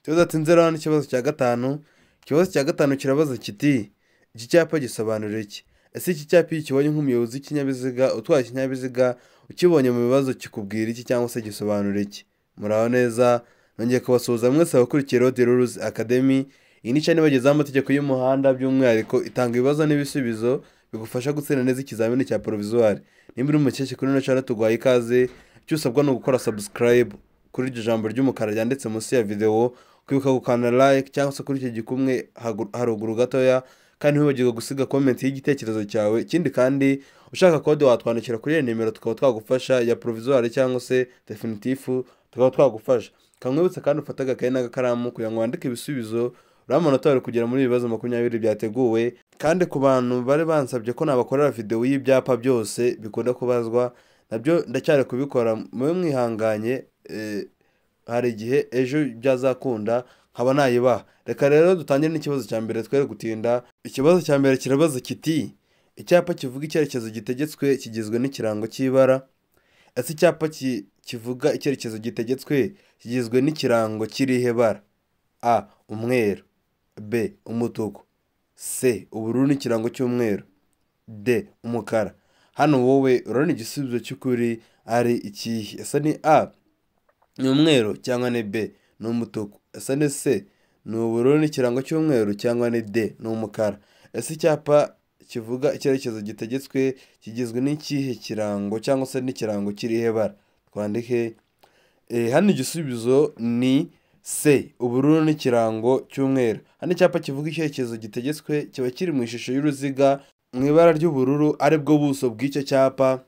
Tudatinze rero n'ikibazo cya gatanu. Ikibazo cya gatanu kirabaza kiti: iki cyapa gisobanura iki? Ese iki cyapa iyo ukibonye nk'umuyobozi w'ikinyabiziga, utwaye ikinyabiziga, ukibonye mu bibazo kikubwira iki cyangwa se gisobanura iki? Muraho neza, nongeye kubasuhuza mwese abakurikiye Road Rules Academy. Iyi ni channel ibagezaho amategeko y'umuhanda, by'umwihariko itanga ibibazo n'ibisubizo bigufasha gutsinda neza ikizamini cya provisoire. Nimba uri umukecuru kuri ino channel, tuguhaye ikaze. Icyo usabwa ni ugukora subscribe kuri iryo jambo ry'umukara ryanditse munsi ya video, kwibuka gukanda like cyangwa se kuri icyo gikumwe haruguru gatoya, kandi ntiwibagirwe gusiga comment y'igitekerezo cyawe. Ikindi kandi, ushaka code watwandikira kuri iyo nimero tukaba twagufasha, ya provisoire cyangwa se definitif, tukaba twagufasha. Kamwibutsa kandi ufate agakaye n'agakaramu kugira ngo wandike ibisubizo, uriya amanota bari kugera muri ibi bibazo 20 byateguwe. Kandi ku bantu bari bansabye ko nabakorera video y'ibyapa byose bikunda kubazwa, nabyo ndacyari kubikora, mube mwihanganye, hari igihe ejo byazakunda nkaba nayibaha. Reka rero dutangire n'ikibazo cya mbere, twere gutinda. Ikibazo cya mbere kirabaza kiti: icyapa kivuga icyerekezo gitegetswe kigizwe n'ikirango cy'ibara. Ese icyapa kivuga icyerekezo gitegetswe kigizwe n'ikirango cy'irihe bara? A, umweru; B, umutuku; C, ubururu n'ikirango cy'umweru; D, umukara. Hano wowe urabona igisubizo cy'ukuri ari ikihe? Ese ni A, ni umweru, cyangwa ni B, ni umutuku? Ese ni C, ni ubururu n'ikirango cy'umweru, cyangwa ni D, ni umukara? Ese icyapa kivuga icyerekezo gitegetswe kigizwe n'ikihe kirango cyangwa se n'ikirango cy'irihe bara? Twandike. Hano igisubizo ni C, ubururu n'ikirango cy'umweru. Hano icyapa kivuga icyerekezo gitegetswe kiba kiri mu ishusho y'uruziga mu ibara ry'ubururu, aribwo buso bw'icyo cyapa,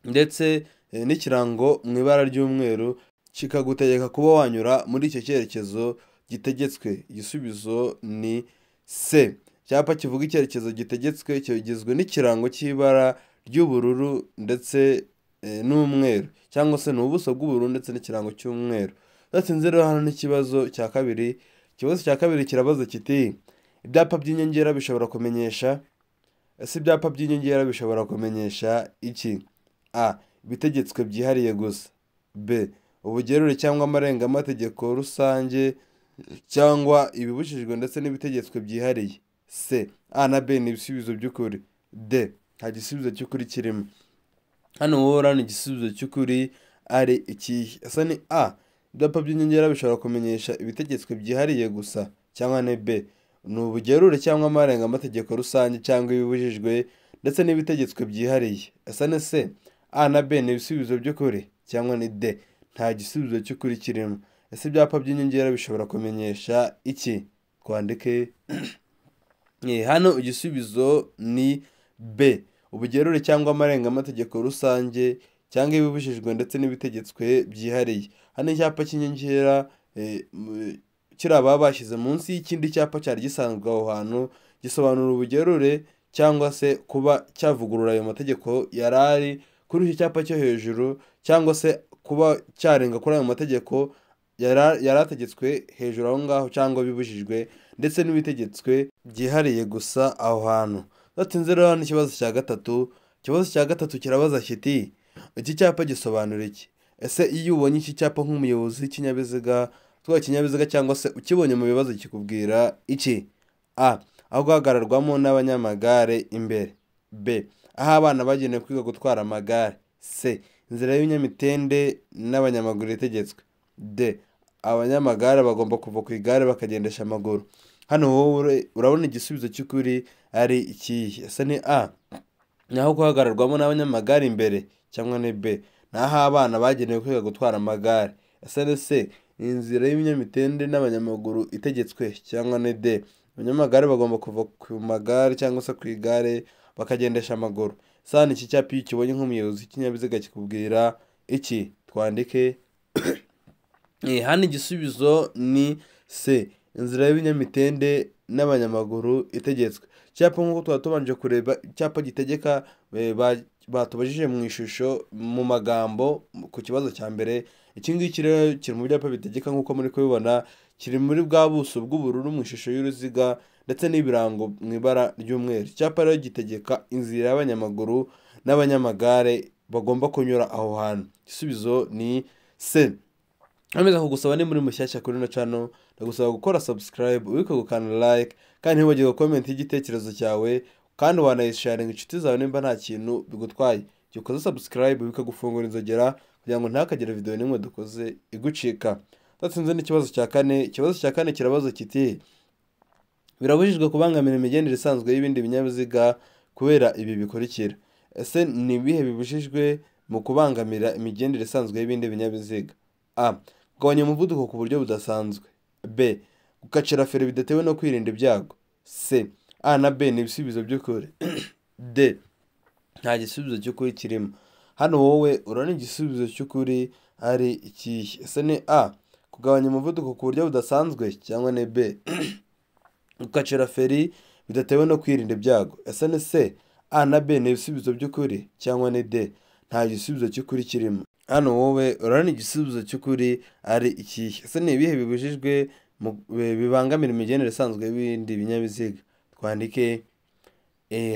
ndetse n'ikirango mu ibara ry'umweru, kikagutegeka kuba wanyura muri icyo cyerekezo gitegetswe. Igisubizo ni C. Icyapa kivuga icyerekezo gitegetswe kigizwe n'ikirango cy'ibara ry'ubururu ndetse n'umweru, cyangwa se ni ubuso bw'ubururu ndetse n'ikirango cy'umweru. Tudatinze rero hano n'ikibazo cya kabiri. Ikibazo cya kabiri kirabaza kiti: ibyapa by'inyongera bishobora kumenyesha. Ese ibyapa by'inyongera bishobora kumenyesha iki? A, ibitegetswe byihariye gusa; B, ubugerure cyangwa amarengategeko rusange cyangwa ibibujijwe ndetse n'ibitegetswe byihariye; C, A na B ni ibisubizo by'ukuri; D, nta gisubizo cy'ukuri kirimo. Hano wowe urabona igisubizo cy'ukuri ari ikihe? Ese ni A, ibyapa by'inyongera bishobora kumenyesha ibitegetswe byihariye gusa, cyangwa ni B, ni ubugerure cyangwa amarengategeko rusange cyangwa ibibujijwe ndetse n'ibitegetswe byihariye? Ese ni C, A na B ni ibisubizo by'ukuri, cyangwa ni D, nta gisubizo cy'ukuri kirimo? Ese ibyapa by'inyongera bishobora kumenyesha iki? Twandike. Hano igisubizo ni B, ubugerure cyangwa amarengategeko rusange cyangwa ibibujijwe ndetse n'ibitegetswe byihariye. Hano icyapa cy'inyongera kiriya baba bashyize munsi y'ikindi cyapa cyari gisanzwe aho hantu, gisobanura ubugerure cyangwa se kuba cyavugurura ayo mategeko yari ari kuri icyo cyapa cyo hejuru, cyangwa se kuba cyarenga kuri ayo mategeko yari ategetswe hejuru aho ngaho, cyangwa bibujijwe ndetse n'ibitegetswe byihariye gusa aho hantu. Tudatinze rero hano ikibazo cya gatatu. Ikibazo cya gatatu kirabaza kiti: iki cyapa gisobanura iki? Ese iyo ubonye iki cyapa nk'umuyobozi w'ikinyabiziga, utwaye ikinyabiziga, cyangwa se ukibonye mu bibazo kikubwira iki? A, aho guhagararwamo n'abanyamagare imbere; B, aho abana bagenewe kwiga gutwara amagare; C, inzira y'ibinyamitende n'abanyamaguru itegetswe; D, abanyamagare bagomba kuva ku igare bakagendesha amaguru. Hano wowe urabona igisubizo cy'ukuri ari ikihe? Ese ni A, ni aho guhagararwamo n'abanyamagare imbere, cyangwa ni B, ni aho abana bagenewe kwiga gutwara amagare? Ese ni C, ni inzira y'ibinyamitende n'abanyamaguru itegetswe, cyangwa ni D, abanyamagare bagomba kuva ku magare cyangwa se ku igare bakagendesha amaguru? Ese hano iki cyapa iyo ukibonye nk'umuyobozi w'ikinyabiziga kikubwira iki? Twandike. Hano igisubizo ni C, inzira y'ibinyamitende n'abanyamaguru itegetswe. Icyapa nk'uko twaba tubanje kureba icyapa gitegeka, batubajije mu ishusho mu magambo ku kibazo cya mbere. Iki ngiki rero kiri mu byapa bitegeka nk'uko muri kubibona, kiri muri bwa buso bw'ubururu mu ishusho y'uruziga ndetse n'ibirango mu ibara ry'umweru. Icyapa rero gitegeka inzira y'abanyamaguru n'abanyamagare bagomba kunyura aho hantu. Igisubizo ni C. Nkomeza kugusaba, ni muri mushyashya kuri ino channel, Ndagusaba gukora subscribe, wibuke gukanda like, kandi ntiwibagirwe comment y'igitekerezo cyawe, kandi wanayisharinga inshuti zawe nimba nta kintu bigutwaye. Igihe ukoze subscribe bikagufungura inzogera kugira ngo ntihakagire video n'imwe dukoze igucika. Tudatsinze n'ikibazo cya kane. Ikibazo cya kane kirabaza kiti: birabujijwe kubangamira imigendere isanzwe y'ibindi binyabiziga kubera ibi bikurikira. Ese ni ibihe bibujijwe mu kubangamira imigendere isanzwe y'ibindi binyabiziga? A. Kugabanya umuvuduko ku buryo budasanzwe. B. Gukacira feri bidatewe no kwirinda ibyago. C. A na B ni ibisubizo by'ukuri. D. Nta gisubizo cy'ukuri kirimo. Hano wowe urabona igisubizo cy'ukuri ari ikihe? Ese ni A. Kugabanya umuvuduko ku buryo budasanzwe, cyangwa ni B. Gukacira feri bidatewe no kwirinda ibyago. Ese ni C. A na B ni ibisubizo by'ukuri, cyangwa ni D. Nta gisubizo cy'ukuri kirimo. Hano wowe urabona igisubizo cy'ukuri ari ikihe? Ese ni ibihe bibujijwe bibangamira imigendere isanzwe y'ibindi binyabiziga? Twandike.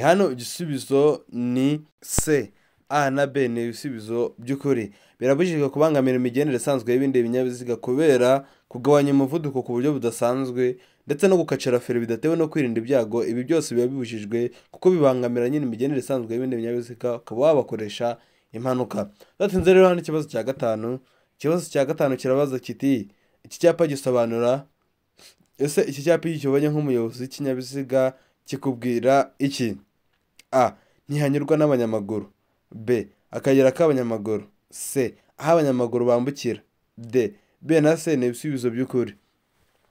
Hano igisubizo ni C. A na B ni ibisubizo by'ukuri. Birabujijwe kubangamira imigendere isanzwe y'ibindi binyabiziga kubera kugabanya umuvuduko ku buryo budasanzwe ndetse no gukacira feri bidatewe no kwirinda ibyago. Ibi byose biba bibujijwe kuko bibangamira nyine imigendere isanzwe y'ibindi binyabiziga, ukaba wabakoresha impanuka. Tudatinze rero hano ikibazo cya gatanu. Ikibazo cya gatanu kirabaza kiti: iki cyapa gisobanura. Ese iki cyapa iyo ukibonye nk'umuyobozi w'ikinyabiziga kikubwira iki? A. Ntihanyurwa n'abanyamaguru. B. Akayira k'abanyamaguru. C. Aho abanyamaguru bambukira. D. B na C ni ibisubizo by'ukuri.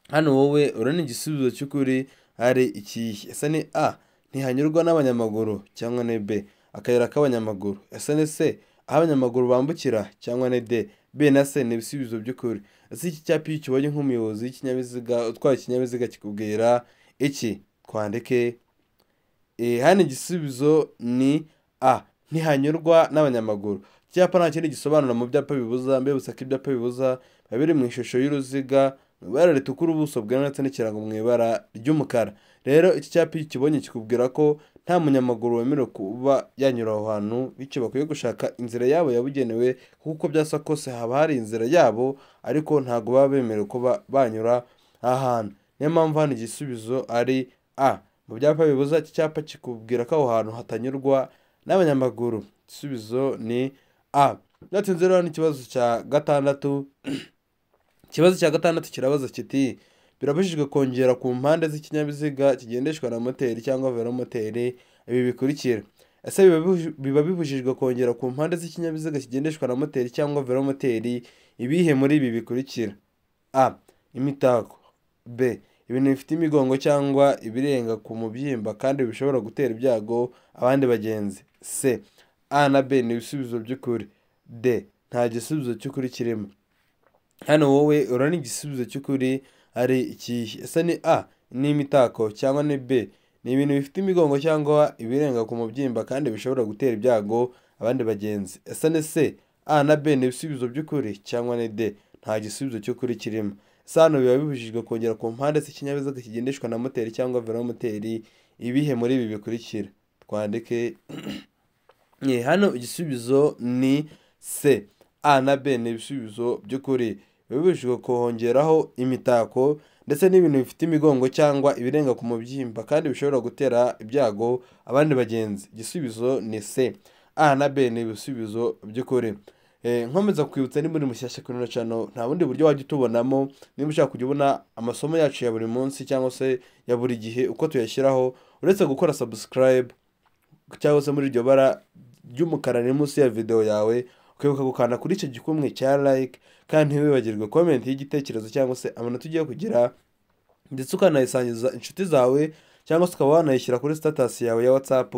Hano wowe urabona igisubizo cy'ukuri ari ikihe? Ese ni A. Ntihanyurwa n'abanyamaguru, cyangwa ni B. Akayira k'abanyamaguru. Ese ni C. Aho abanyamaguru bambukira, cyangwa ni D. B na C ni ibisubizo by'ukuri. Ese iki cyapa iyo ukibonye nk'umuyobozi w'ikinyabiziga utwaye ikinyabiziga kikubwira iki? Twandike. Hano igisubizo ni A. Ntihanyurwa n'abanyamaguru. Icyapa nta kindi gisobanura mu byapa bibuza. Mbibutsa ko ibyapa bibuza biba biri mu ishusho y'uruziga, mu ibara ritukura, ubuso bwera ndetse n'ikirango mu ibara ry'umukara. Rero iki cyapa iyo ukibonye kikubwira ko nta munyamaguru wemerewe kuba yanyura aho hantu, bityo bakwiye gushaka inzira yabo yabugenewe, kuko byasa kose haba hari inzira yabo, ariko ntabwo baba bemerewe kuba banyura aha hantu. Niyo mpamvu hano igisubizo ari A. Mu byapa bibuza, iki cyapa kikubwira ko aho hantu hatanyurwa n'abanyamaguru. Igisubizo ni A. Tudatinze rero n'ikibazo cya gatandatu. Ikibazo cya gatandatu kirabaza kiti: birabujijwe kongera ku mpande z'ikinyabiziga kigendeshwa na moteri cyangwa velomoteri ibi bikurikira. Ese biba bibujijwe kongera ku mpande z'ikinyabiziga kigendeshwa na moteri cyangwa velomoteri ibihe muri ibi bikurikira? A. Imitako. B. Ibintu bifite imigongo cyangwa ibirenga ku mubyimba kandi bishobora gutera ibyago abandi bagenzi. C. A na B ni ibisubizo by'ukuri. D. Nta gisubizo cy'ukuri kirimo. Hano wowe urabona igisubizo cy'ukuri ari ikihe? Ese ni A. Ni imitako, cyangwa ni B. Ni ibintu bifite imigongo cyangwa ibirenga ku mubyimba kandi bishobora gutera ibyago abandi bagenzi. Ese ni C. A na B ni ibisubizo by'ukuri, cyangwa ni D. Nta gisubizo cy'ukuri kirimo. Ese hano biba bibujijwe kongera ku mpande z'ikinyabiziga kigendeshwa na moteri cyangwa velomoteri ibihe muri ibi bikurikira? Twandike. Hano igisubizo ni C. A na B ni ibisubizo by'ukuri. Biba bibujijwe kongeraho imitako ndetse n'ibintu bifite imigongo cyangwa ibirenga ku mubyimba kandi bishobora gutera ibyago abandi bagenzi. Igisubizo ni C. A na B ni ibisubizo by'ukuri. Nkomeza kwibutsa, niba uri mushyashya kuri ino channel, nta bundi buryo wajya utubonamo. Niba ushaka kujya ubona amasomo yacu ya buri munsi cyangwa se ya buri gihe uko tuyashyiraho, uretse gukora subscribe cyangwa se muri iryo bara ry'umukara riri munsi ya video yawe, ukibuka gukanda kuri icyo gikumwe cya like, kandi ntiwibagirwe comment y'igitekerezo cyangwa se amanota ugiye kugira, ndetse ukanayisangiza inshuti zawe cyangwa se ukaba wanayishyira kuri status yawe ya WhatsApp,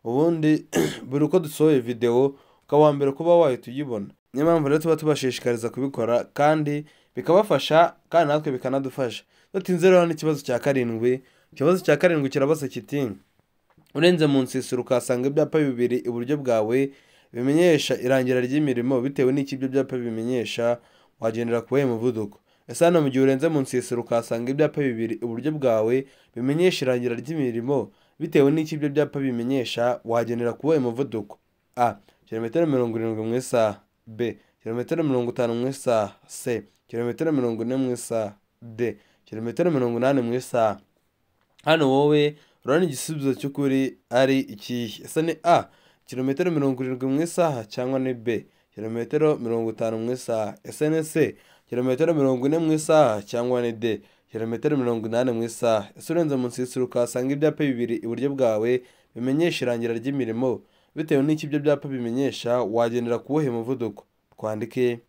ubundi buri uko dusohoye video ukaba uwa mbere kuba wahita uyibona. Niyo mpamvu rero tuba tubashishikariza kubikora kandi bikabafasha kandi natwe bikanadufasha. Tudatinze rero n'ikibazo cya karindwi. Ikibazo cya karindwi kirabaza kiti: urenze mu nsisiro ukahasanga ibyapa bibiri iburyo bwawe bimenyesha irangira ry'imirimo, bitewe n'icyo ibyo byapa bimenyesha wagendera ku wuhe muvuduko? Ese hano mu gihe urenze mu nsisiro ukahasanga ibyapa bibiri iburyo bwawe bimenyesha irangira ry'imirimo, bitewe n'icyo ibyo byapa bimenyesha wagendera ku wuhe muvuduko? A. Kilometero 70 mu isaha. B. Kilometero 50 mu isaha. C. Kilometero 40 mu isaha. D. kilometero 80 mu isaha. Hano wowe urabona igisubizo cy'ukuri ari ikihe? Ese ni A kilometero 70 mu isaha cyangwa ni B kilometero 50 mu isaha? Ese ni C kilometero 40 mu isaha cyangwa ni D kilometero 80 mu isaha? Ese urenze mu nsisiro ukahasanga ibyapa bibiri iburyo bwawe bimenyesha irangira ry'imirimo, bitewe n'icyo ibyo byapa bimenyesha wagendera ku wuhe muvuduko? Twandike.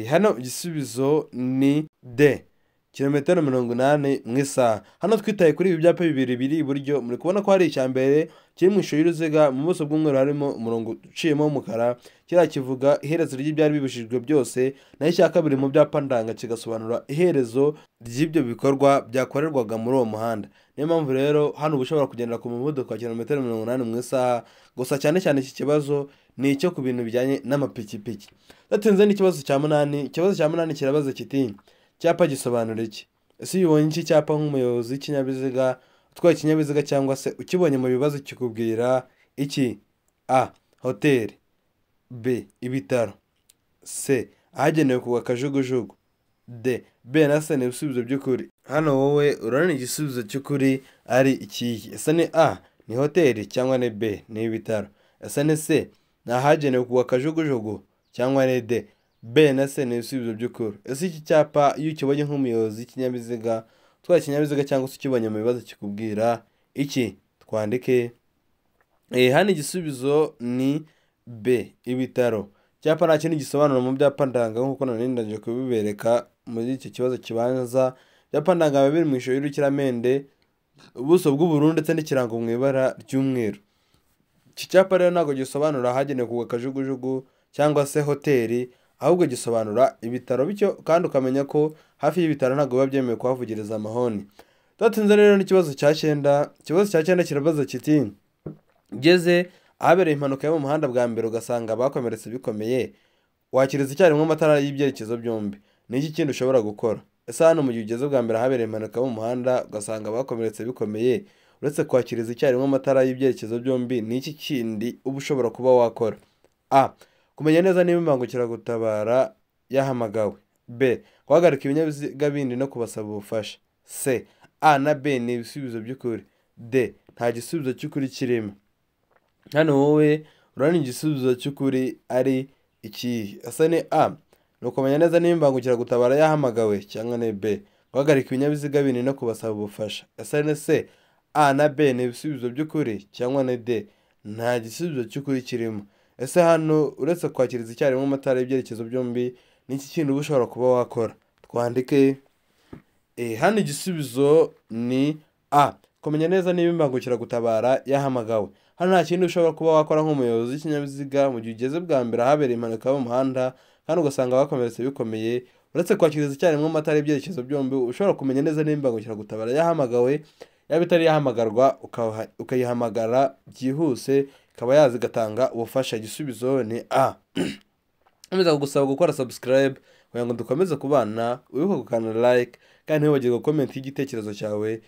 Hano igisubizo ni D kilometero 80 mu isaha. Hano twitaye kuri ibi byapa bibiri biri iburyo, muri kubona ko hari icya mbere kiri mu ishusho y'uruziga, mu buso bw'umweru harimo umurongo uciyemo w'umukara, kiriya kivuga iherezo ry'ibyari bibujijwe byose, naho icya kabiri mu byapa ndanga kigasobanura iherezo ry'ibyo bikorwa byakorerwaga muri uwo muhanda. Niyo mpamvu rero hano uba ushobora kugendera ku muvuduko wa kilometero 80 mu isaha. Gusa cyane cyane iki kibazo ni icyo ku bintu bijyanye n'amapikipiki. Datinze n'ikibazo cya munani. Ikibazo cya munani kirabaza kiti: icyapa gisobanura iki? Ese iyo ubonye iki cyapa nk'umuyobozi w'ikinyabiziga utwaye ikinyabiziga cyangwa se ukibonye mu bibazo kikubwira iki? A hoteli, B ibitaro, C ahagenewe kugwa kajugujugu, D B na C ni ibisubizo by'ukuri. Hano wowe urabona igisubizo cy'ukuri ari ikihe? Ese ni A ni hoteli cyangwa ni B ni ibitaro? Ese ni C ni ahagenewe kugwa kajugujugu cyangwa ni D? B na C ni ibisubizo by'ukuri. Ese iki cyapa iyo ukibonye nk'umuyobozi w'ikinyabiziga utwaye ikinyabiziga cyangwa se ukibonye mu bibazo kikubwira iki? Twandike. Hano igisubizo ni B ibitaro. Icyapa nta kindi gisobanura mu byapa ndanga nk'uko nari ndangije kubibereka muri icyo kibazo kibanza. Ibyapa ndanga biba biri mu ishusho y'urukiramende, ubuso bw'ubururu ndetse n'ikirango mu ibara ry'umweru. Iki cyapa rero ntabwo gisobanura ahagenewe kugwa kajugujugu cyangwa se hoteli, ahubwo gisobanura ibitaro, bityo kandi ukamenya ko hafi y'ibitaro ntabwo biba byemewe kuhavugiriza amahoni. Tudatinze rero n'ikibazo cya cyenda. Ikibazo cya cyenda kirabaza kiti: ugeze ahabereye impanuka yo mu muhanda bwa mbere ugasanga abakomeretse bikomeye, wakiriza icyarimwe amatara y'ibyerekezo byombi, ni iki kindi ushobora gukora? Ese hano mu gihe ugeze bwa mbere ahabereye impanuka yo mu muhanda ugasanga abakomeretse bikomeye, uretse kwakiriza icyarimwe amatara y'ibyerekezo byombi, ni iki kindi uba ushobora kuba wakora? A kumenya neza niba imbangukiragutabara yahamagawe, B guhagarika ibinyabiziga bindi no kubasaba ubufasha, C A na B ni ibisubizo by'ukuri, D nta gisubizo cy'ukuri kirimo. Hano wowe urabona igisubizo cy'ukuri ari ikihe? Ese ni A ni ukumenya neza niba imbangukiragutabara yahamagawe cyangwa ni B guhagarika ibinyabiziga bindi no kubasaba ubufasha, ese ni C A na B ni ibisubizo by'ukuri cyangwa ni D nta gisubizo cy'ukuri kirimo. Ese hano uretse kwakiriza icyarimwe amatara y'ibyerekezo byombi, ni iki kindi uba ushobora kuba wakora? Twandike. Hano igisubizo ni A kumenya neza niba imbangukiragutabara yahamagawe. Hano nta kindi ushobora kuba wakora nk'umuyobozi w'ikinyabiziga mu gihe ugeze bwa mbere ahabereye impanuka yo mu muhanda kandi ugasanga abakomeretse bikomeye, uretse kwakiriza icyarimwe amatara y'ibyerekezo byombi, ushobora kumenya neza niba imbangukiragutabara yahamagawe, yaba itari yahamagarwa ukayihamagara byihuse ikaba yaza igatanga ubufasha. Igisubizo ni A. Nkomeza kugusaba gukora subscribe kugira ngo dukomeze kubana, wibuke gukanda like kandi ntiwibagirwe comment y'igitekerezo cyawe,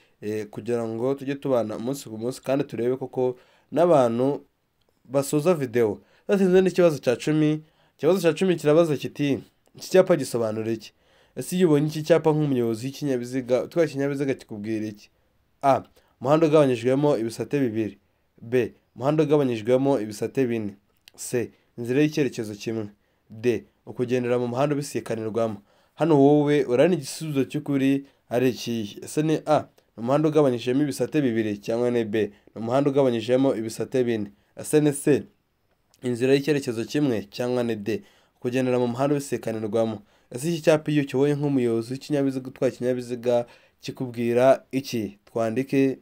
kugira ngo tujye tubana umunsi ku munsi kandi turebe koko n'abantu basoza video. Tudatinze n'ikibazo cya 10. Ikibazo cya 10 kirabaza kiti: iki cyapa gisobanura iki? Ese iyo ubonye iki cyapa nk'umuyobozi w'ikinyabiziga utwaye ikinyabiziga kikubwira iki? A umuhanda ugabanyijwemo ibisate bibiri, B umuhanda ugabanyijwemo ibisate bine, C inzira y'icyerekezo kimwe, D ukugendera mu muhanda ubisikanirwamo. Hano wowe urabona igisubizo cy'ukuri ari ikihe? Ese ni A ni umuhanda ugabanyijemo ibisate bibiri cyangwa ni B ni umuhanda ugabanyijemo ibisate bine, ese ni C inzira y'icyerekezo kimwe cyangwa ni D kugendera mu muhanda ubisikanirwamo. Ese iki cyapa iyo ukibonye nk'umuyobozi w'ikinyabiziga utwaye ikinyabiziga kikubwira iki? Twandike.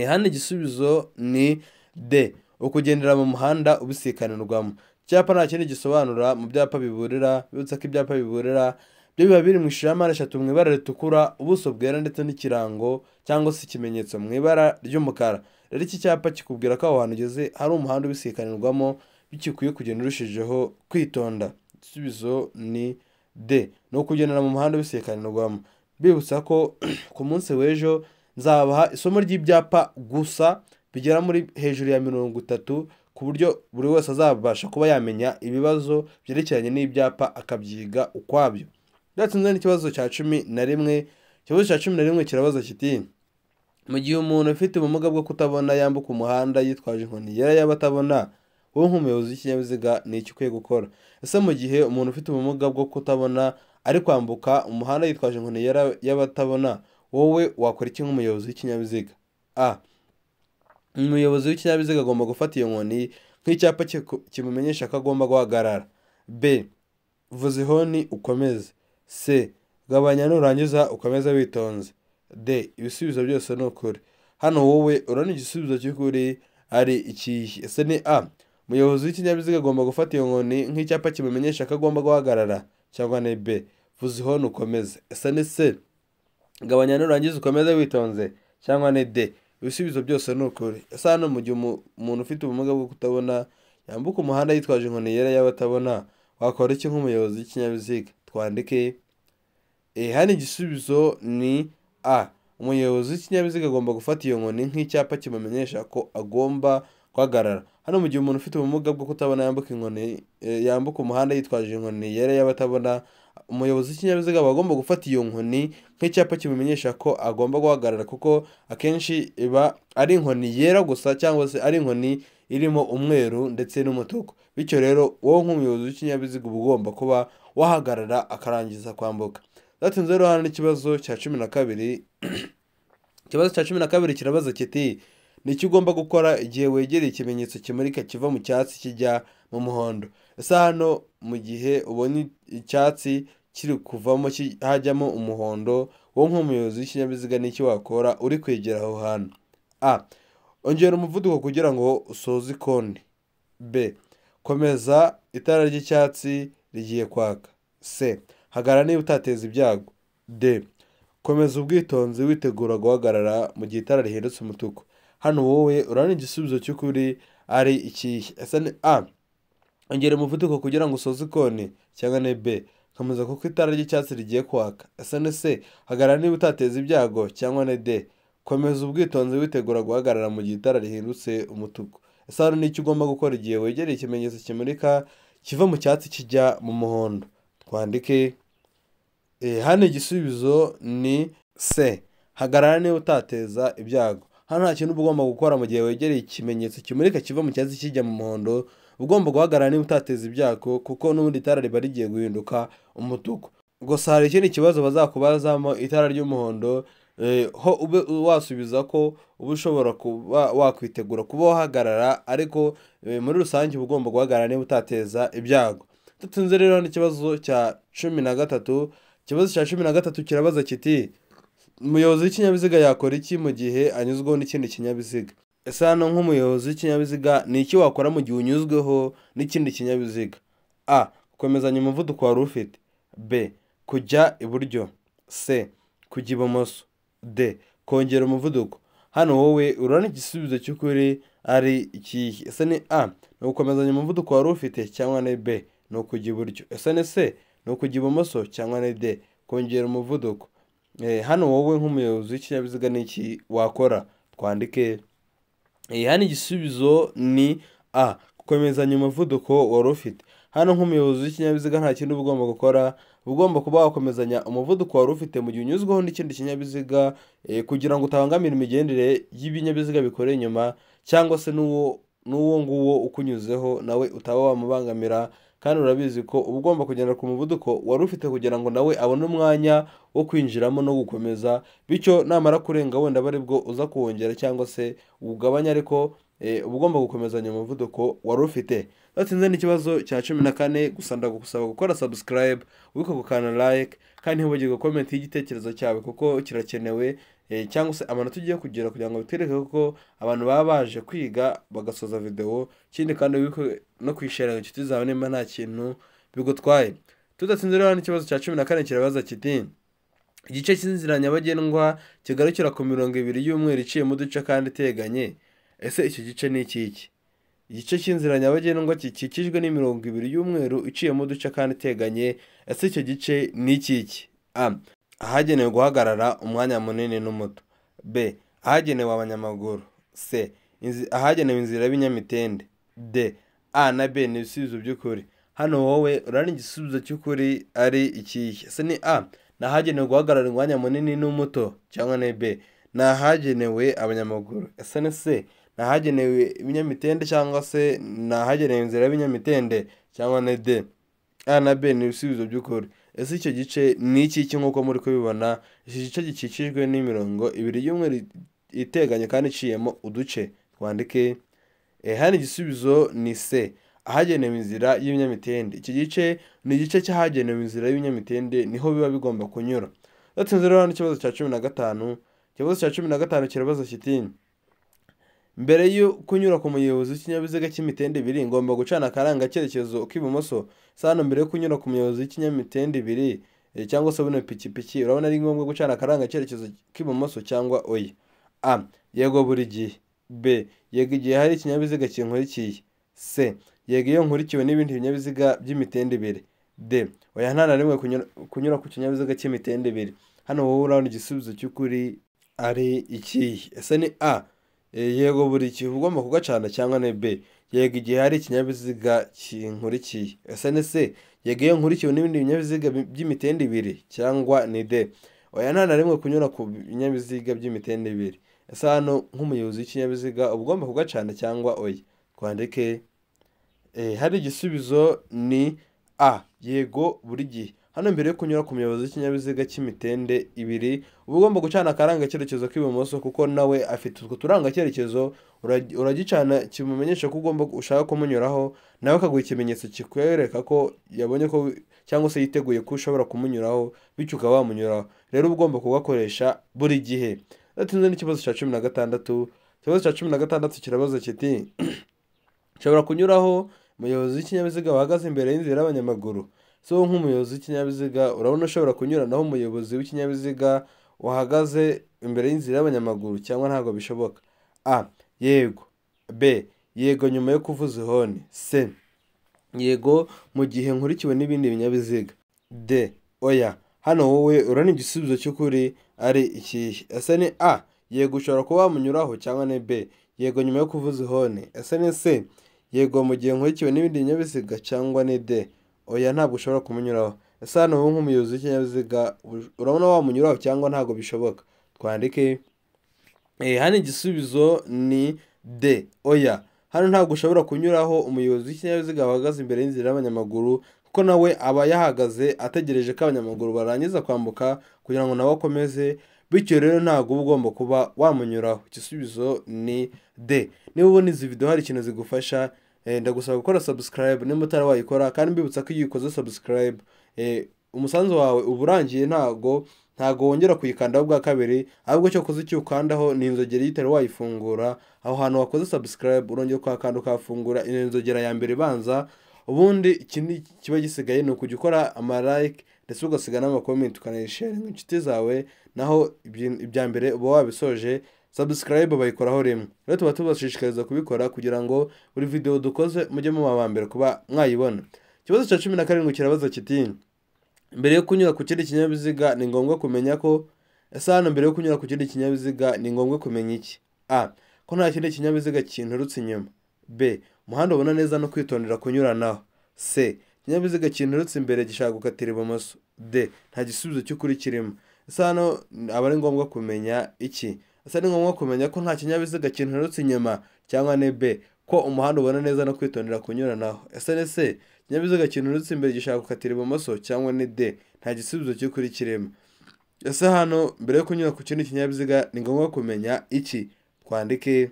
Hano igisubizo ni D ukugendera mu muhanda ubisikanirwamo. Icyapa nta kindi gisobanura mu byapa biburira. Bibutsa ko ibyapa biburira byo biba biri mu ishusho ya mpande eshatu mu ibara ritukura, ubuso bwera ndetse n'ikirango cyangwa se ikimenyetso mu ibara ry'umukara. Rero iki cyapa kikubwira ko aho hantu ugeze hari umuhanda ubisikanirwamo, bityo ukwiye kugenda urushijeho kwitonda. Igisubizo ni D ni ukugendera mu muhanda ubisikanirwamo. Bibutsa ko ku munsi w'ejo nzabaha isomo ry'ibyapa gusa bigera muri hejuru ya 30, ku buryo buri wese azabasha kuba yamenya ibibazo byerekeranye n'ibyapa akabyiga ukwabyo. Tudatsinze n'ikibazo cya 11. Ikibazo cya 11 kirabaza kiti: mu gihe umuntu ufite ubumuga bwo kutabona yambuka umuhanda yitwaje inkoni yera y'abatabona, wowe nk'umuyobozi w'ikinyabiziga ni iki ukwiye gukora? Ese mu gihe umuntu ufite ubumuga bwo kutabona ari kwambuka umuhanda yitwaje inkoni yera y'abatabona, wowe wakora iki nk'umuyobozi w'ikinyabiziga? A. Umuyobozi w'ikinyabiziga agomba gufata iyo nkoni nk'icyapa kimumenyesha ko agomba guhagarara. B. Vuza ihoni ukomeze. C. Gabanya nurangiza ukomeze witonze. D. Ibisubizo byose ni ukuri. Hano wowe urabona igisubizo cy'ukuri ari ikihe? Ese ni A. Umuyobozi w'ikinyabiziga agomba gufata iyo nkoni nk'icyapa kimumenyesha ko agomba guhagarara, cyangwa ni B. Vuza ihoni ukomeze. Ese ni C. Gabanya nurangiza ukomeze witonze, cyangwa ni D. Ibisubizo byose ni ukuri. Ese hano mu gihe umuntu ufite ubumuga bwo kutabona yambuka umuhanda yitwaje inkoni yera y'abatabona, wakora iki nk'umuyobozi w'ikinyabiziga? Twandike. Hano igisubizo ni A. Umuyobozi w'ikinyabiziga agomba gufata iyo nkoni nk'icyapa kimumenyesha ko agomba guhagarara. Hano mu gihe umuntu ufite ubumuga bwo kutabona yambuka inkoni, yambuka umuhanda yitwaje inkoni yera y'abatabona, umuyobozi w'ikinyabiziga aba agomba gufata iyo nkoni nk'icyapa kimumenyesha ko agomba guhagarara, kuko akenshi iba ari inkoni yera gusa cyangwa se ari inkoni irimo umweru ndetse n'umutuku. Bityo rero wowe nk'umuyobozi w'ikinyabiziga uba ugomba kuba wahagarara akarangiza kwambuka. Tudatsinze rero hano n'ikibazo cya 12. Ikibazo cya 12 kirabaza kiti: ni iki ugomba gukora igihe wegereye ikimenyetso kimurika kiva mu cyatsi kijya mu muhondo? Ese hano mu gihe ubonye icyatsi kiri kuvamo hajyamo umuhondo, wowe nk'umuyobozi w'ikinyabiziga ni iki wakora uri kwegera aho hantu? A. Ongera umuvuduko kugira ngo usoze ikoni. B. Komeza itara ry'icyatsi rigiye kwaka. C. Hagarara niba utateza ibyago. D. Komeza ubwitonzi witegura guhagarara mu gihe itara rihindutse umutuku. Hano wowe urabona igisubizo cy'ukuri ari ikihe? Ese ni A. Ongera umuvuduko kugira ngo usoze ikoni, cyangwa ni B. Komeza kuko itara ry'icyatsi rigiye kwaka. Ese ni C. Hagarara niba utateza ibyago, cyangwa ni D. Komeza ubwitonzi witegura guhagarara mu gihe itara rihindutse umutuku. Ese hano ni icyo ugomba gukora igihe wegereye ikimenyetso kimurika kiva mu cyatsi kijya mu muhondo? Twandike. Hano igisubizo ni C. Hagarara niba utateza ibyago. Hano nta kintu uba ugomba gukora mu gihe wegereye ikimenyetso kimurika kiva mu cyatsi kijya mu muhondo, ugomba guhagarara niba utateza ibyago, kuko n'ubundi itara riba rigiye guhinduka umutuku. Gusa hari ikindi kibazo bazakubazamo itara ry'umuhondo, ho ube wasubiza ko uba ushobora kuba wakwitegura kuba wahagarara, ariko muri rusange uba ugomba guhagarara niba utateza ibyago. Tutinze rero n'ikibazo cya 13. Ikibazo cya 13 kirabaza kiti: umuyobozi w'ikinyabiziga yakora iki mu gihe anyuzweho n'ikindi kinyabiziga? Ese hano nk'umuyobozi w'ikinyabiziga ni iki wakora mu gihe unyuzweho n'ikindi kinyabiziga? A. Gukomezanya umuvuduko wari ufite. B. Kujya iburyo. C. Kujya ibumoso. D. Kongera umuvuduko. Hano wowe urabona igisubizo cy'ukuri ari ikihe? Ese ni A. Ni ugukomezanya umuvuduko wari ufite, cyangwa ni B. Ni ukujya iburyo. Ese ni C. Ni ukujya ibumoso, cyangwa ni D. Kongera umuvuduko. Hano wowe nk'umuyobozi w'ikinyabiziga ni iki wakora? Twandike. Hano igisubizo ni A. Gukomezanya umuvuduko wari ufite. Hano nk'umuyobozi w'ikinyabiziga nta kintu uba ugomba gukora, ugomba kuba wakomezanya umuvuduko wari ufite mu gihe unyuzweho n'ikindi kinyabiziga, kugira ngo utabangamira imigendere y'ibinyabiziga bikoreye inyuma, cyangwa se n'uwo nguwo ukunyuzeho nawe utaba wamubangamira. Kandi urabizi ko uba ugomba kugendera ku muvuduko wari ufite kugira ngo nawe abone umwanya wo kwinjiramo no gukomeza, bityo namara kurenga wenda aba aribwo uza kuwongera cyangwa se ugabanya, ariko uba ugomba gukomezanya umuvuduko wari ufite. Batsinze n'ikibazo cya 14. Gusa ndagusaba gukora subscribe, wibuke gukanda like, kandi ntiwibagirwe comment y'igitekerezo cyawe kuko kirakenewe, cyangwa se amanota ugiye kugira kugira ngo bitwereke ko abantu baba baje kwiga bagasoza video. Ikindi kandi wibuke no kwisharinga inshuti zawe nimba nta kintu bigutwaye. Tudatsinze rero n'ikibazo cya 14 kirabaza kiti: igice cy'inzira nyabagendwa kigarukira ku mirongo ibiri y'umweru iciyemo uduce kandi iteganye, ese icyo gice ni iki? Igice cy'inzira nyabagendwa gikikijwe n'imirongo ibiri y'umweru iciyemo uduce kandi iteganye, ese icyo gice ni iki? A. Ahagenewe guhagarara umwanya munini n'umuto. B. Ahagenewe abanyamaguru. C. Ahagenewe inzira y'ibinyamitende. D. A na B ni ibisubizo by'ukuri. Hano wowe urabona igisubizo cy'ukuri ari ikihe? Ese ni A, ni ahagenewe guhagarara umwanya munini n'umuto, cyangwa ni B, ni ahagenewe abanyamaguru? Ese ni C, ni ahagenewe ibinyamitende cyangwa se ni ahagenewe inzira y'ibinyamitende, cyangwa ni D? A na B ni ibisubizo by'ukuri. Ese icyo gice ni iki nk'uko muri kubibona? Iki gice gikikijwe n'imirongo ibiri y'umweru iteganye kandi iciyemo uduce. Twandike hano igisubizo ni C, ahagenewe inzira y'ibinyamitende. Iki gice ni igice cy'ahagenewe inzira y'ibinyamitende, niho biba bigomba kunyura. Tudatinze rero n'ikibazo cya 15. Ikibazo cya 15 kirabaza kiti: mbere yo kunyura ku muyobozi w'ikinyabiziga cy'imitende ibiri ngomba gucana akarangacyerekezo k'ibumoso. Hano mbere yo kunyura ku muyobozi w'ikinyamitende ibiri cyangwa se buno pikipiki, urabona ari ngombwa gucana akarangacyerekezo k'ibumoso cyangwa oya? A, yego buri gihe. B, yego igihe hari ikinyabiziga kinkurikiye. C, yego iyo nkurikiwe n'ibindi binyabiziga by'imitende ibiri. D, oya nta na rimwe kunyura ku kinyabiziga cy'imitende ibiri. Hano wowe urabona igisubizo cy'ukuri ari ikihe? Ese ni A, yego buri gihe ugomba kugacana, cyangwa ni B, yego igihe hari ikinyabiziga kinkurikiye? Ese ni C, yego iyo nkurikiwe n'ibindi binyabiziga by'imitende ibiri, cyangwa ni D, oya nta na rimwe kunyura ku binyabiziga by'imitende ibiri? Ese hano nk'umuyobozi w'ikinyabiziga uba ugomba kugacana cyangwa oya? Twandike hari igisubizo ni A, yego buri gihe. Hano mbere yo kunyura ku muyobozi w'ikinyabiziga cy'imitende ibiri uba ugomba gucana akarangacyerekezo k'ibumoso, kuko nawe afite utwo turangacyerekezo. Uragicana kimumenyesha ko ugomba ushaka kumunyuraho, nawe akaguha ikimenyetso kikwereka ko yabonye ko cyangwa se yiteguye ko ushobora kumunyuraho, bityo ukaba wamunyuraho. Rero uba ugomba kugakoresha buri gihe. Tudatinze n'ikibazo cya 16. Ikibazo cya 16 kirabaza kiti: nshobora kunyuraho umuyobozi w'ikinyabiziga wahagaze imbere y'inzira y'abanyamaguru? So nk'umuyobozi w'ikinyabiziga urabona ushobora kunyuranaho umuyobozi w'ikinyabiziga wahagaze imbere y'inzira y'abanyamaguru, cyangwa ntabwo bishoboka? A, yego. B, yego nyuma yo kuvuza ihoni. C, yego mu gihe nkurikiwe n'ibindi binyabiziga. D, oya. Hano wowe urabona igisubizo cy'ukuri ari ikihe? Ese ni A, yego ushobora kuba wamunyuraho, cyangwa ni B, yego nyuma yo kuvuza ihoni? Ese ni C, yego mu gihe nkurikiwe n'ibindi binyabiziga, cyangwa ni D, oya ntabwo ushobora kumunyuraho? Ese hano wowe nk'umuyobozi w'ikinyabiziga urabona wamunyuraho cyangwa ntabwo bishoboka? Twandike hano igisubizo ni D, oya. Hano ntabwo ushobora kunyuraho umuyobozi w'ikinyabiziga wahagaze imbere y'inzira y'abanyamaguru, kuko nawe aba yahagaze ategereje ko abanyamaguru barangiza kwambuka kugira ngo nawe akomeze, bityo rero ntabwo uba ugomba kuba wamunyuraho. Igisubizo ni D. Niba ubona izi video hari ikintu zigufasha, ndagusaba gukora subscribe nimba utari wayikora, kandi mbibutsa ko iyo ukoze subscribe umusanzu wawe uba urangiye, ntago wongera kuyikandaho bwa kabiri, ahubwo cyo ukoze icyo ukandaho ni inzogera iyo utari wayifungura. Aho hantu wakoze subscribe urongera ukahakanda ukahafungura inzogera ya mbere ibanza. Ubundi ikindi kiba gisigaye ni ukujya ukora ama like ndetse ugasiga n'amakomenti ukanayisharinga inshuti zawe, naho ibya mbere uba wabisoje. Subscribe bayikoraho rimwe. Rero tuba tubashishikariza kubikora kugira ngo buri video dukoze mujye muba aba mbere kuba mwayibona. Ikibazo cya 17 kirabaza kiti: mbere yo kunyura ku kindi kinyabiziga ni ngombwa kumenya ko. Ese hano mbere yo kunyura ku kindi kinyabiziga ni ngombwa kumenya iki? A, ko nta kindi kinyabiziga kinturutse inyuma. B, umuhanda ubona neza no kwitondera kunyuranaho. C, ikinyabiziga kinturutse imbere gishaka gukatira ibumoso. D, nta gisubizo cy'ukuri kirimo. Ese hano aba ari ngombwa kumenya iki? Ese ni ngombwa kumenya ko nta kinyabiziga kinturutse inyuma, cyangwa ni B, ko umuhanda ubona neza no kwitondera kunyuranaho? Ese ni C, ikinyabiziga kinturutse imbere gishaka gukatira ibumoso, cyangwa ni D, nta gisubizo cy'ukuri kirimo? Ese hano mbere yo kunyura ku kindi kinyabiziga ni ngombwa kumenya iki? Twandike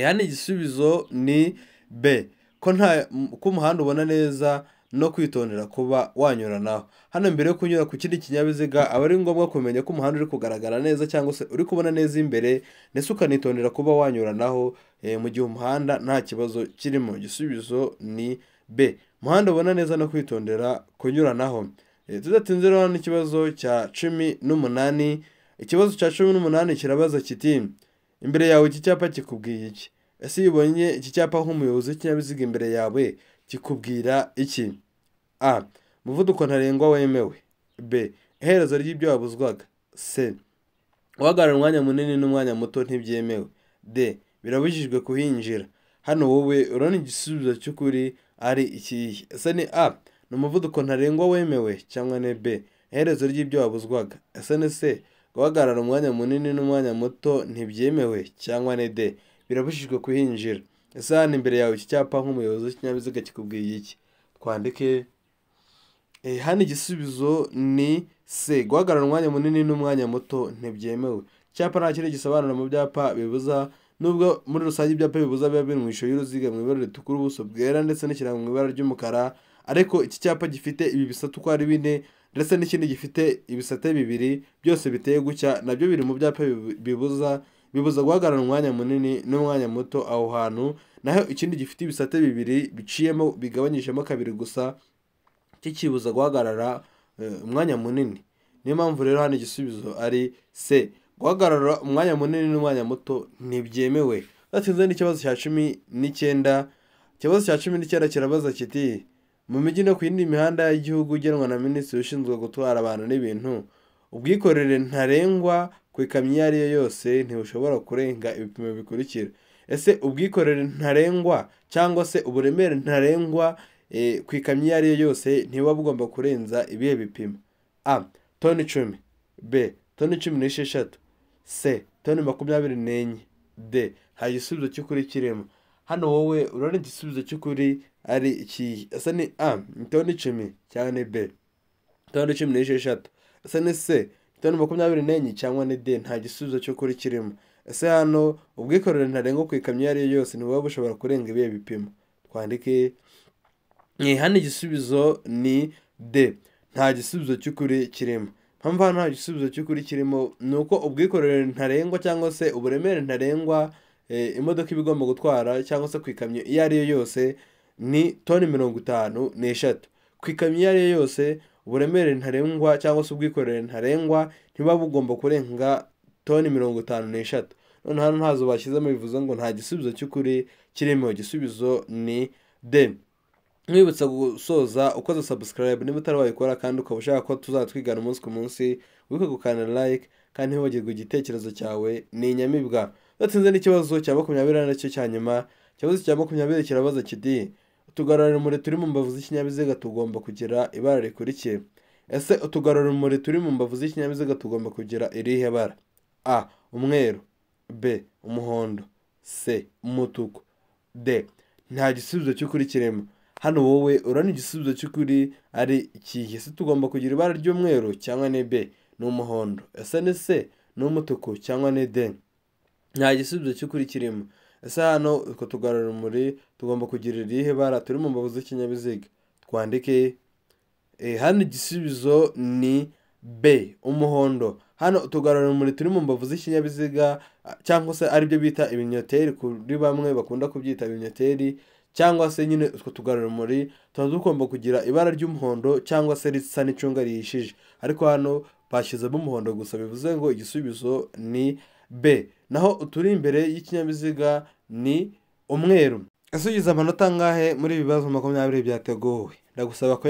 hano igisubizo ni B, ko nta ko umuhanda ubona neza no kwitondera kuba wanyuranaho. Hano mbere yo kunyura ku kindi kinyabiziga aba ari ngombwa kumenya ko umuhanda uri kugaragara neza cyangwa se uri kubona neza imbere, ndetse ukanitondera kuba wanyuranaho mu gihe umuhanda nta kibazo kirimo. Igisubizo ni B, umuhanda ubona neza no kwitondera kunyuranaho. Tudatinze rero n'ikibazo cya 18. Ikibazo cya 18 kirabaza kiti: imbere yawe iki cyapa kikubwiye iki? Ese iyo ubonye iki cyapa nk'umuyobozi w'ikinyabiziga imbere yawe kikubwira iki? A, umuvuduko ntarengwa wemewe. B, iherezo ry'ibyo wabuzwaga. C, guhagarara umwanya munini n'umwanya muto ntibyemewe. D, birabujijwe kuhinjira. Hano wowe urabona igisubizo cy'ukuri ari ikihe? Ese ni A ni umuvuduko ntarengwa wemewe cyangwa ni B iherezo ry'ibyo wabuzwaga? Ese ni C guhagarara umwanya munini n'umwanya muto ntibyemewe cyangwa ni D birabujijwe kuhinjira? Ese hano imbere yawe iki cyapa nk'umuyobozi w'ikinyabiziga kikubwiye iki? Twandike. Hano igisubizo ni C guhagarara umwanya munini n'umwanya muto ntibyemewe. Icyapa nta kindi gisobanura mu byapa bibuza, nubwo muri rusange ibyapa bibuza biba biri mu ishusho y'uruziga mu ibara ritukura, ubuso bwera ndetse n'ikirango mu ibara ry'umukara, ariko iki cyapa gifite ibi bisate uko ari bine ndetse n'ikindi gifite ibisate bibiri byose biteye gutya, nabyo biri mu byapa bibuza guhagarara umwanya munini n'umwanya muto aho hantu. Naho ikindi gifite ibisate bibiri biciyemo bigabanyijemo kabiri gusa kikibuza guhagarara umwanya munini. Niyo mpamvu rero hano igisubizo ari C guhagarara umwanya munini n'umwanya muto ntibyemewe. Batsinze n'ikibazo cya 19. Ikibazo cya 19 kirabaza kiti mu mijyi no ku yindi mihanda y'igihugu igenwa na minisitiri ushinzwe gutwara abantu n'ibintu, ubwikorere ntarengwa ku ikamyo iyo ari yo yose ntibushobora kurenga ibipimo bikurikira. Ese ubwikorere ntarengwa cyangwa se uburemere ntarengwa ku ikamyo iyo ari yo yose ntibuba bugomba kurenza ibihe bipimo? A toni 10, B toni 16, C toni 24, D nta gisubizo cy'ukuri kirimo. Hano wowe urabona igisubizo cy'ukuri ari ikihe? Ese ni A ni toni 10 cyangwa ni B toni 16, ese ni C toni 24 cyangwa ni D nta gisubizo cy'ukuri kirimo. Ese hano ubwikorere ntarengwa ku ikamyo iyo ari yo yose ntibuba bushobora kurenga ibihe bipimo? Twandike. Hano igisubizo ni D nta gisubizo cy'ukuri kirimo. Mpamvu hano nta gisubizo cy'ukuri kirimo ni uko ubwikorere ntarengwa cyangwa se uburemere ntarengwa imodoka iba igomba gutwara cyangwa se ku ikamyo iyo ari yo yose ni toni 53. Ku ikamyo iyo ari yo yose uburemere ntarengwa cyangwa se ubwikorere ntarengwa ntibuba bugomba kurenga toni 53. None hano ntazo bashyizemo, bivuze ngo nta gisubizo cy'ukuri kirimo. Igisubizo ni D. Mwibutsa gusoza ukoze subscribe niba utari wayikora, kandi ukaba ushaka ko tuzatwigana umunsi ku munsi, wibuke gukanda like kandi ntiwibagirwe igitekerezo cyawe ni inyamibwa. Batsinze n'ikibazo cya 20 nacyo cya nyuma. Ikibazo cya 20 kirabaza kiti utugarurarumuri turi mu mbavu z'ikinyabiziga tugomba kugira ibara rikurikira. Ese utugarurarumuri turi mu mbavu z'ikinyabiziga tugomba kugira irihe bara? A umweru, B umuhondo, C umutuku, D nta gisubizo cy'ukuri kirimo. Hano wowe urabona igisubizo cy'ukuri ari ikihe? Ese tugomba kugira ibara ry'umweru cyangwa ni B ni umuhondo, ese ni C ni umutuku cyangwa ni D nta gisubizo cy'ukuri kirimo. Ese hano utwo tugarurarumuri tugomba kugira irihe bara turi mu mbavu z'ikinyabiziga? Twandike. Hano igisubizo ni B umuhondo. Hano utugarurarumuri turi mu mbavu z'ikinyabiziga cyangwa se aribyo bita ibinyoteri, kuri bamwe bakunda kubyita ibinyoteri, cyangwa se nyine utwo tugarurarumuri tuba tugomba kugira ibara ry'umuhondo cyangwa se risa n'icunga rihishije, ariko hano bashyizemo umuhondo gusa, bivuze ngo igisubizo ni B. Naho uturi imbere y'ikinyabiziga ni umweru. Ese ugize amanota angahe muri ibi bibazo 20 byateguwe? Ndagusaba ko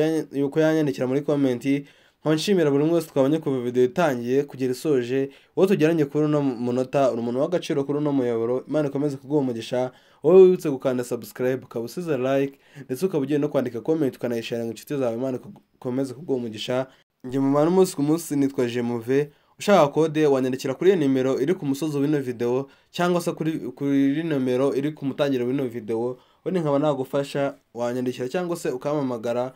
yanyandikira muri komenti. Nshimira buri umwe wese twabonye kuva video itangiye kugera isoje. Wowe tugeranye kuri uno munota, uri umuntu w'agaciro kuri uno muyoboro. Imana ikomeze kuguha umugisha. Wowe wibutse gukanda subscribe, ukaba usize like, ndetse ukaba ugiye no kwandika comment ukanayishare mu inshuti zawe. Imana ikomeze kuguha umugisha. Njye mu bantu umunsi ku munsi nitwa Jemuve. Ushaka kode wanyandikira kuri iyo nimero iri ku musozi w'ino video cyangwa se kuri nomero iri ku mutangiro w'ino video, ubundi nkaba nagufasha. Wanyandikira cyangwa se ukampamagara,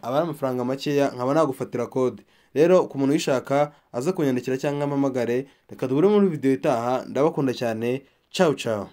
aba ari amafaranga makeya nkaba nagufatira kode. Rero ku muntu uyishaka aze kunyandikira cyangwa ampamagare. Reka duhure muri video itaha. Ndabakunda cyane. Ciao ciao.